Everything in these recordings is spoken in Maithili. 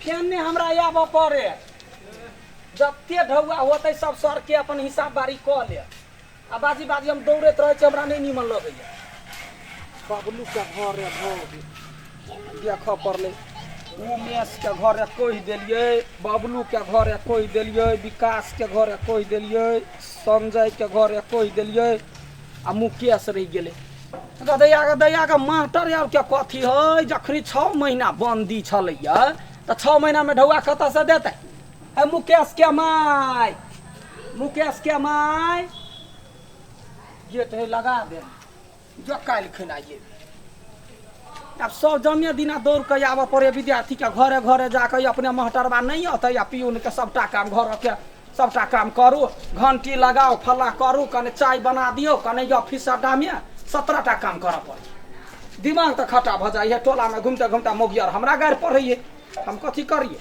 फेर नहि हमरा आबऽ पड़े। जते ढौआ होतै सब सरके अपन हिसाब बारी कऽ ले। आ बाजी बाजी हम दौड़ैत रहै छी, हमरा नहि नीमन लगैया। बबलूके घरे भऽ गेल, देखऽ पड़लै। उमेशके घरे कहि देलियै, बबलूके घरे कहि देलियै, विकासके घरे कहि देलियै, संजयके घरे कहि देलियै, आ मुकेश रहि गेलै। गदैया गदैया के मास्टर आर के कथी है, जखनी 6 महीना बंदी छलैया तऽ 6 महीनामे ढौआ कतऽसँ देतै? हे मुकेश के माय, मुकेश के my, get है लगा दे, जो काल्हि खिना ये। आब सब जमे दिना दौड़ के आबऽ पड़े विद्यार्थी के घरे घरे जाके, अपने महटरबा नहीं अतै आ पियून के सबटा काम घर के सबटा काम करू, घंटी लगाओ, फल्ला करू, कने चाय बना दियौ, कने ऑफिस अड्डा में 17टा काम करऽ पड़े। दिमाग तऽ खट्टा भऽ जाइए। टोलामे घुमते घुमते मौगियर हमरा गारि पढ़ैए, हम कथी करिए?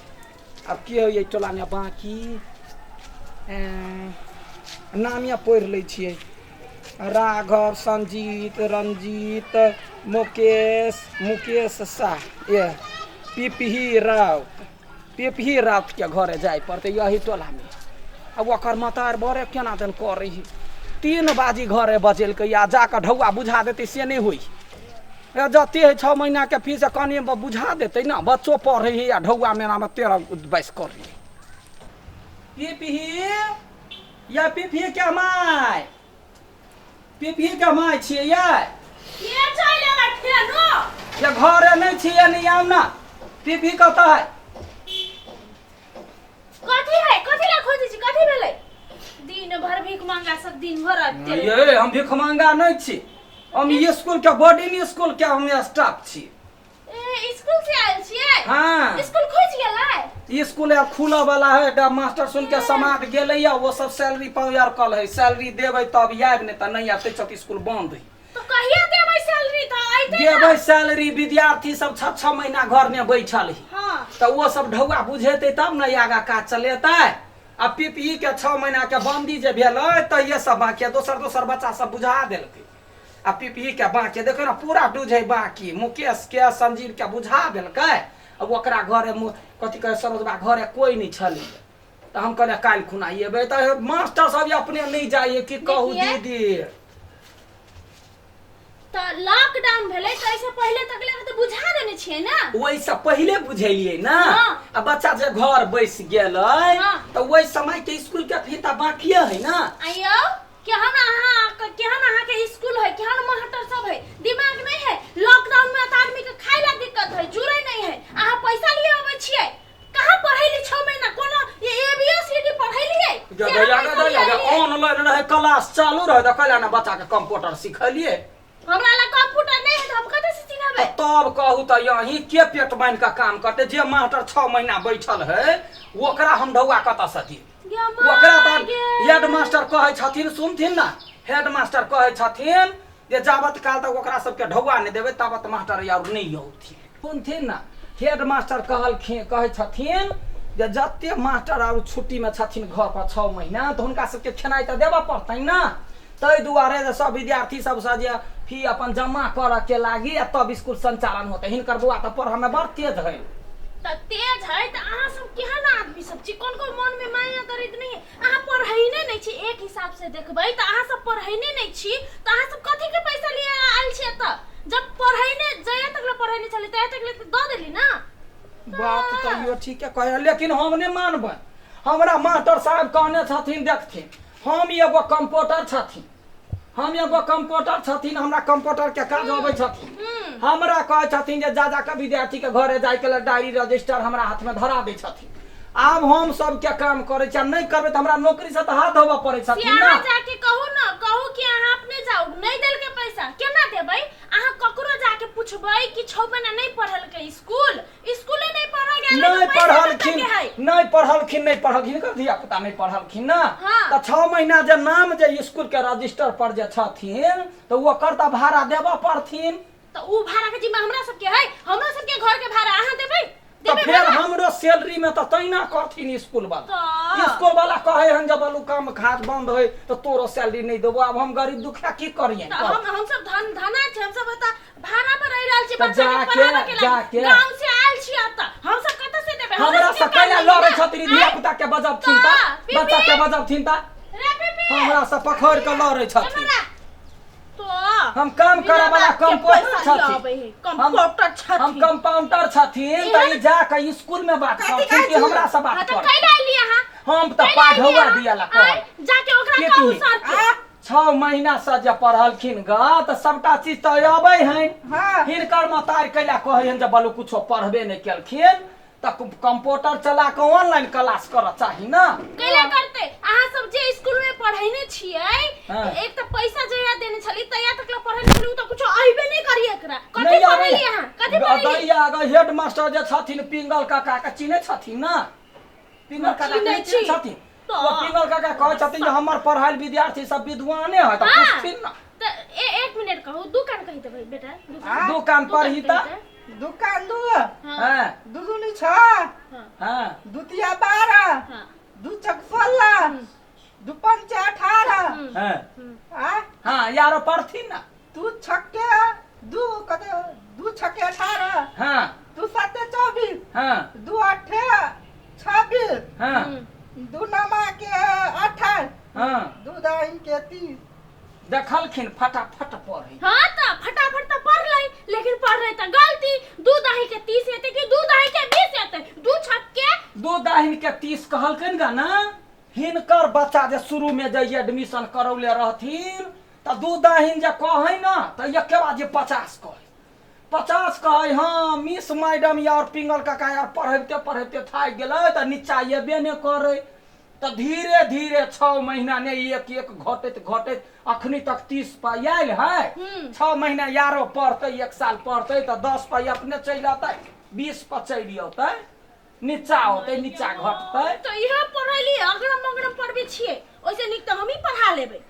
आब के होइए टोलामे बाँकी? नामे पढ़ि लै छियै, राघव, संजीत, रंजीत, मुकेश, मुकेश साह, ये पिपही राउत, पिपही राउतके घरे जाय पड़तै यही टोलामे। आ ओकर मतार बड़े केना दन करै है, 3 बाजी घरे बजेलकै, आ जाकऽ ढौआ बुझा देतै से नहि होइ। जते है 6 महीनाके फीस कनि बुझा देतै ने, बच्चो पढ़ै है आ ढौआ मेनामे 13 22 करै है। पिपही या पिपही के my, पिपही के my छियै ये? के चलि एलै फेनो? ये घरे नहि छियै, नहि आउ ने। पिपही कतऽ है? कथी है? कथी ला खोजै छी? कथी भेलै? दिन भर भीख मांगा सब दिन भर अते। ये हम भीख मांगा नहि छी, हम स्कूल के बोर्डिंग स्कूल के हम स्टाफ छी। ए, स्कूल से आयल छियै? हाँ। स्कूल खुजि गेलै? स्कूल आब खुलऽ वाला है, एकटा मास्टर सुन के समाद गेलै या वो सब सैलरी पाउ यार कल है, सैलरी देबै तब आयब, नहि तऽ नहि आयब, ताहि चलते स्कूल बंद है। तो कहिया देबै सैलरी? तऽ अइतै ना? देबै सैलरी। विद्यार्थी सब 6-6 महीना घर में बैठल है। तऽ ओ सब ढौआ बुझेतै तब ने आगा काज चलेतै। आ पीपीई के 6 महीना के बंदी जे भेलै तहिये सब बाकी दोसर दोसर बच्चा सब बुझा देलकै। आ पीपीई के बाकी देखो ने पूरा डूझे बाकी मुकेश के संजीव के बुझा देलकै। आ ओकरा घरे कथी कहै सरोजबा घरे कोई नहीं छलै, तऽ हम कहलियै काल्हि खुना एबै। तऽ मास्टर सब अपने नहीं जाइए, की कहू दीदी। तऽ लॉकडाउन भेलै तऽ एहिसँ पहिले तक ले तऽ बुझा देने छियै ने? ओहिसँ पहिले बुझेलियै ने। आ बच्चा जे घर बैस गेलै तऽ ओहि समय के स्कूल के फी तऽ बाकिए है ने। आइयो केहन अहाँ, केहन अहाँ के स्कूल है, केहन मास्टर सब है, दिमाग नहीं है। लॉकडाउन में तऽ आदमी के खाय ला दिक्कत है, जुड़े नहीं है, अहाँ पैसा लिए अबै छियै। कहाँ पढ़ैली 6 महीना? कोनो ये ए बी सी डी पढ़ैलियै? ऑनलाइन रहे, क्लास चालू रहे, तऽ कहला ने बच्चा के कंप्यूटर सिखेलियै। हमरा लग कंप्यूटर नहीं है तऽ हम कतऽ से सिखेबै? तब कहू तऽ यहीं के पेट बान्हि कऽ काम करतै? जे मास्टर 6 महीना बैठल है ओकरा हम ढौआ कतऽ से दी? ओकरा तऽ हेड मास्टर कहै छथिन, सुनथिन ने, हेड मास्टर कहै छथिन जे जाबत काल तक ओकरा सबके ढौआ नहि देबै ताबत मास्टर आओर नहि औथिन। सुनथिन ने, हेड मास्टर कहलखिन, कहै छथिन जे जते मास्टर आब छुट्टीमे छथिन घर पर 6 महीना, तऽ हुनका सबके खेनाइ तऽ देबऽ पड़तनि ने, ताहि दुआरे जे सब विद्यार्थी सबसँ जे फी अपन जमा करऽ के लागी आ तब स्कूल संचालन होतै। हिनकर बौआ तऽ पढ़ऽमे बड़ तेज है। तऽ तेज है तऽ अहाँ सब केहन आदमी सब छी? कोन कोन मन में माया दर्द नहीं है? अहाँ पढ़ैने नहीं छी। एक हिसाब से देखबै तऽ अहाँ सब पढ़ैने नहीं छी, तऽ अहाँ सब कथी के पैसा लिए आयल छी एतऽ? जब पढ़ैने जहिया तक ले पढ़ैने छली तहिया तक ले दऽ देली ना। बात तऽ इहो ठीके कहै, लेकिन हम नहि मानबै। हमरा मास्टर साहब कहने छथिन, देखथिन, हम एगो कंपाउंडर छथिन, हम एगो कंपाउंडर छथिन, हमरा कंपाउंडर के काज अबै छथिन। हमरा कहै छथिन जे जा जाके विद्यार्थी के घरे जाय के लेल डायरी रजिस्टर हमरा हाथ में धरा दै छथिन। आब हम सबके काम करै छी, आ नहि करबै तऽ हमरा नौकरी से तऽ हाथ धोबऽ पड़ै छथिन ना। अहाँ जाके कहू ना, कहू कि अहाँ अपने जाउ, नहि देलकै पैसा केना देबै? अहाँ ककरो जाके पुछबै कि 6 महीना नहि पढ़लकै स्कूल, स्कूले नहीं पढ़ल गेल नहीं पढ़लखिन, नहीं पढ़लखिन, नहीं पढ़लखिन, हिनकर धिया पुता नहीं पढ़लखिन ना। तऽ 6 महीना जे नाम जे स्कूल के रजिस्टर पर जे छथिन तऽ ओकर तऽ भाड़ा देबऽ पड़थिन। तऽ उ भाड़ा के जिम्मा हमरा सबके है, हमरा सबके घर के भाड़ा अहाँ देबै? तऽ फेर हमरो सैलरी में तऽ तहिना करथिन स्कूल वाला। स्कूल वाला कहे हन जब अलू काम खाज बंद है तऽ तोरो सैलरी नहीं देबो। आब हम गरीब दुखिया की करियन? हम सब धन धना छी, हम सब ओतऽ भाड़ा पर रहि रहल छी, बच्चा के पढ़ाबऽ के लागी गाँव से आयल छी एतऽ, हम सब कतऽ से देबै? हमरा कैला लड़ै छथिन धिया पुता के बजबथिन त बच्चा के बजबथिन त रे पिपी हमरा से पकड़ के लड़ै छथिन हमरा तो हम काम बिना करे वाला बात के कंपाउंडर पैसा छथिन लियाबै है, कंपाउंडर छथिन। हम कंपाउंडर छथिन त ई जा के स्कूल में बात कथी करथिन कहै कि छी? हमरा से हाँ बात तो कर कैला अइली अहाँ हम त कैला अइली पाढ़ौआ अहाँ? दियाला आँय, कहब जाके ओकरा के कहू की? सर के आ 6 महीना से जे पढ़लखिन ग तऽ सबटा चीज तऽ अबै हन हाँ हिनकर मतार कैला कहै हन जे बलू कुछो पढ़बे नहि केलखिन तऽ कंप्यूटर चला कऽ ऑनलाइन क्लास करऽ चाही ने। कैला करते अहाँ सब जे स्कूल में पढ़ैने छियै हाँ। एक तऽ पैसा जहिया देने छली तहिया तक ला पढ़ैने छली उ तऽ कुछो अइबे नहि करी एकरा कथी नहि आबै पढ़ैली अहाँ कथी पढ़ैली? दैया ग हेड मास्टर जे छथिन पिंगल काका के चिन्है छथिन ने? पिंगल काका के चिन्है नहि चिन्है छी। छथिन? तऽ ओ पिंगल काका कहै छथिन जे हमर पढ़ायल विद्यार्थी सब विद्वाने है, तऽ हाँ। पुछथिन ने। तऽ एक मिनट कहू, दुकान कहि देबै बेटा, दुकान। आ? दुकान पढ़ी तऽ दुकान दू हाँ हाँ दू दूनी छ हाँ हाँ दुतिया 12 हाँ दू चक 16 दू पंचे 18 हाँ आ हाँ यारो पढ़थिन ना। दू छक्के दू कते दू छक्के 18 हाँ दू साते 24 हाँ दू आठे 26 हाँ दू नमा के 28 हाँ दू दाइन के 30। देखलखिन फटाफट पढ़ै। हाँ तऽ फटाफट तऽ पढ़लै, लेकिन पढ़लै तऽ गलती। दू दही के 30 हेतै कि दू दही के 20 हेतै? दू छक्के दू दाहिन के 30 कहलखिन गा ना। हिनकर बच्चा जे शुरू में जे एडमिशन करौले रहथिन तऽ दू दाहिन जे कहै ना तऽ एके बार जे 50 कहै, 50 कहै। हाँ मिस मैडम यार पिंगल काका यार पढ़ैते पढ़ैते थाकि गेलै तऽ नीचा एबे नहि करै, तऽ धीरे धीरे 6 महीना ने एक एक घटैत घटैत अखनी तक 30 पाइ आयल है। 6 महीना यारो पढ़तै, एक साल पढ़तै तऽ 10 पाइ अपने चलि अतै, 20 पर चलि अतै, नीचा होतै, नीचा घटतै। तऽ इहे पढ़ैली अगरम बगरम पढ़बै छियै, ओइसे नीक तऽ हमही पढ़ा लेबै।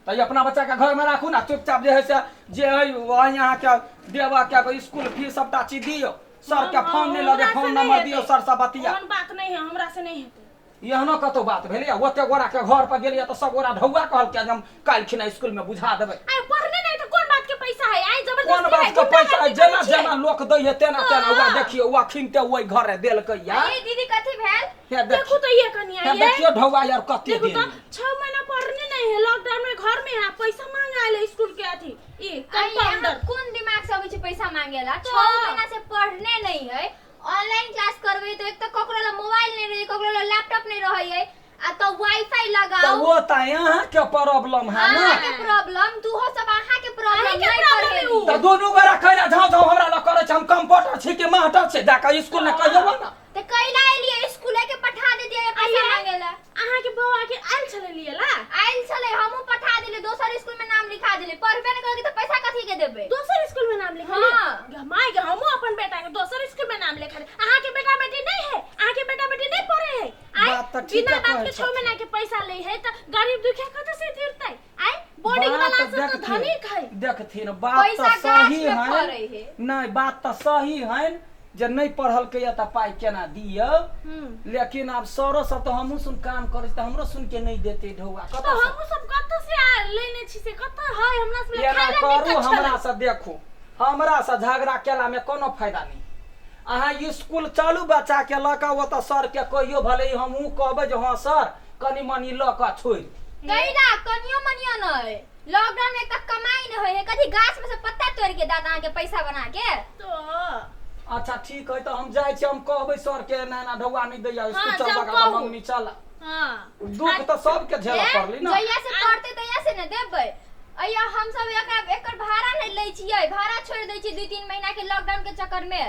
तऽ ई अपना बच्चाके घरमे राखू ने चुपचाप, जे है से जे है वही अहाँके देबऽ के स्कूल फीस सबटा चीज दियौ। सरके फोन नहि लगे, हमरा से फोन नहि नंबर दियौ, हेतै। सर से बतिया। ओहन बात नहि है, हमरा से नहि हेतै। एहनो कतौ बात भेलैया? ओते गोरा के घर पर गेलियै तऽ सब गोरा ढौआ कहलकै जे हम काल्हि खिना स्कूल में बुझा देबै। आइ पढ़ने नहि तऽ कोन बात के पैसा है? आइ कोन जबरदस्ती बात है, के पैसा है? गुंडागर्दी जेना करै छियै। जेना लोक दै है तेना तेना हाँ। वएह देखियौ, वएह खिनते ओहि घरे देलकै या। ए दीदी, कथी भेल? हे देखू देखियौ, तो ये कनिया हे ये देखियौ ढौआ यार कते देखू दिन तो 6 महीना पढ़ने नहीं है, लॉकडाउन में घर में है, पैसा मांग आयल है स्कूल के अथी ई अरे कंपाउंडर। अहाँ कोन दिमाग से अबै छै पैसा मांगेला? 6 महीना से पढ़ने नहीं है, ऑनलाइन क्लास करबै तो एक तो ककरो लग मोबाइल नहीं रहे, ककरो लग लैपटॉप नहीं रहे है, आ तो वाईफाई तऽ लगाओ। ओ तऽ अहाँके प्रॉब्लम है ना। अहाँ के प्रॉब्लम तू हो सब, अहाँ के प्रॉब्लम अहीं के नहीं प्रॉब्लम पढ़ेली। है उ। तऽ दुनू गोरा कैला झाँव झाँव हमरा लग करै छै? हम कंपाउंडर छी कि मास्टर छी? जाकऽ स्कूल में कहियौ ने। तो कैला एलिए? स्कूले के पठा दे दिए पैसा आइए। मांगेला। अहाँ के बौआ के आयल छलै लिए ला? आयल छलै, हमहूँ पठा देली, दोसर स्कूल में नाम लिखा देली। पढ़बे नहीं करके तो पैसा कथी के देबै? दोसर स्कूल में नाम लिखा? हाँ। माय गे, हमहूँ अपन बेटा के दोसर स्कूल में नाम लिखा। अहाँ के बेटा बेटी नहीं है? अहाँ के बेटा बेटी नहीं पढ़े है? आय बात तऽ ठीके बिना बात कहै के 6 छथिन। महीना के पैसा ले है तऽ गरीब दुखिया कतऽ से तीरतै? आय बोर्डिंग बात वाला सब तऽ देखथिन, धनिक है। देखथिन बात पैसा तऽ गाछ सही में है। फड़ै है। नहि, बात तऽ सही है जे नहि पढ़लकै तऽ पाइ केना दियौ, लेकिन आब सरो सब तऽ हमहूँ सुन काम करै छी तऽ हमरो सुन के नहि देतै ढौआ तऽ कतऽ से? हमहूँ सब कतऽ से लेने छी से कतऽ है हमरा सब एना खाय ला करू दिक्कत हमरा छलै। से देखू, हमरा से झगड़ा केला में कोनो फायदा नहीं। अहाँ स्कूल चलू बच्चा के लऽ कऽ, ओतऽ सर के कहियो, भले ही हमहूँ कहबै जे हँ सर, कनि मनि लऽ कऽ छोड़ि दियौ। कैला कनियो मनियो नहीं? लॉकडाउन में तक कमाई नहीं होय है, कथी गाछ में से पत्ता तोड़ के दादा अहाँ के पैसा बना के? तो अच्छा ठीक है, तऽ हम जाइ छी, हम कहबै सर के एना एना ढौआ नहि दैया स्कूल। हाँ, चल जाउ बगा कहू। मंगनी चल। हाँ। दुख तऽ सबके झेलऽ पड़ली ना। जहिया से पढ़ते तहिया से ने देबै। अइया हम सब एकरा एकर भाड़ा नहीं लै छियै, भाड़ा छोड़ दै छियै 2-3 महीना के लॉकडाउन के चक्कर में।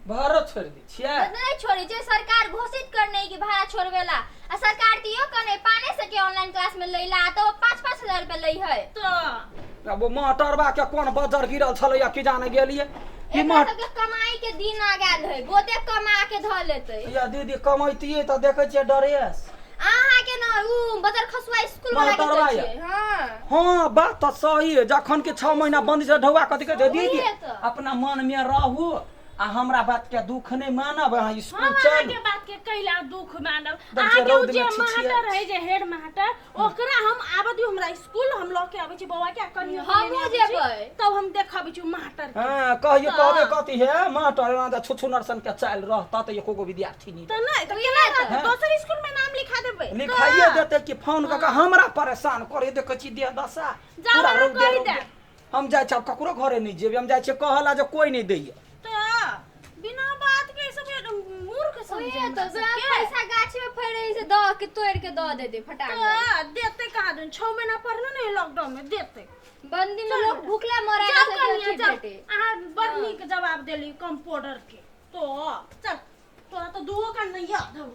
भाड़ो छोड़ि दै छियै? तो नहीं छोड़ै छै, सरकार घोषित करने कि भाड़ा छोड़बेला, आ सरकार तऽ इहो कहने पाने से के ऑनलाइन क्लास में लैला तो 5-5 हजार रुपया लै है। तो अब मोटरबा के कोन बजर गिरल छलैया की जाने गेलियै ई एकरा मोट सबके कमाई के दिन आ गेल है, बहुते कमा के धऽ लेतै। या दीदी, कमैतियै तऽ देखै छियै ड्रेस। अहाँ के न उ बजर खसुआ स्कूल वाला के मोटरबा कहै या। छियै, हाँ। हाँ, बात तऽ सही है। जखन के 6 महीना बंद छै, ढौआ कथी कहै छै दीदी? ओहे तऽ। अपना मन में रहू आ आ हमरा बात के दुख नहि मानब अहाँ स्कूल हम चलू। अहाँके बात के कैला दुख मानब? देखियौ, अहाँके उ रौद जे मे छिछिया मास्टर है, जे हेड मास्टर, ओकरा हम आबऽ दियौ हमरा स्कूल, हम लऽ के आबै छी बौआ के आ कनियो के हमहूँ लेने आबै छी, जेबै। तब हम देखबै छी उ मास्टर के। हाँ, कहियो तऽ- कहबे कथी हे मास्टर एना तऽ छुछु नरसन के चालि रहता तऽ एको गो विद्यार्थी नहि। तऽ नहि तऽ केना रहतै? हाँ। दोसर स्कूल में नाम लिखा देबै। लिखाइए देतै कि फोन कऽ के हमरा परेशान करे। देखै छी देह दशा जाउ पूरा अहाँ रौदे कहि रौदे। देब। हम जाइ छी, आब ककरो घरे नहि जेबै। हम जाइ छियै कहला जे कोइ नहि दैया। तऽ बिना बात के सब मूर्ख समझे ओहे हमरा तऽ सबके। पैसा गाछ में फड़े से दऽ के तोड़ के दऽ देते फटाक। तऽ देतै कहाँ दिन, 6 महीना पढ़लो ने लॉकडाउन में, देतै। बंदी में चल लोग बेटा। भूखला मरे जाउ से कनिया अथी जाउ। भेटे। अहाँ बड़ नीक जवाब देली कंपाउंडर के। तो चल, तोरा तऽ दूओ का नहीं याद हौ।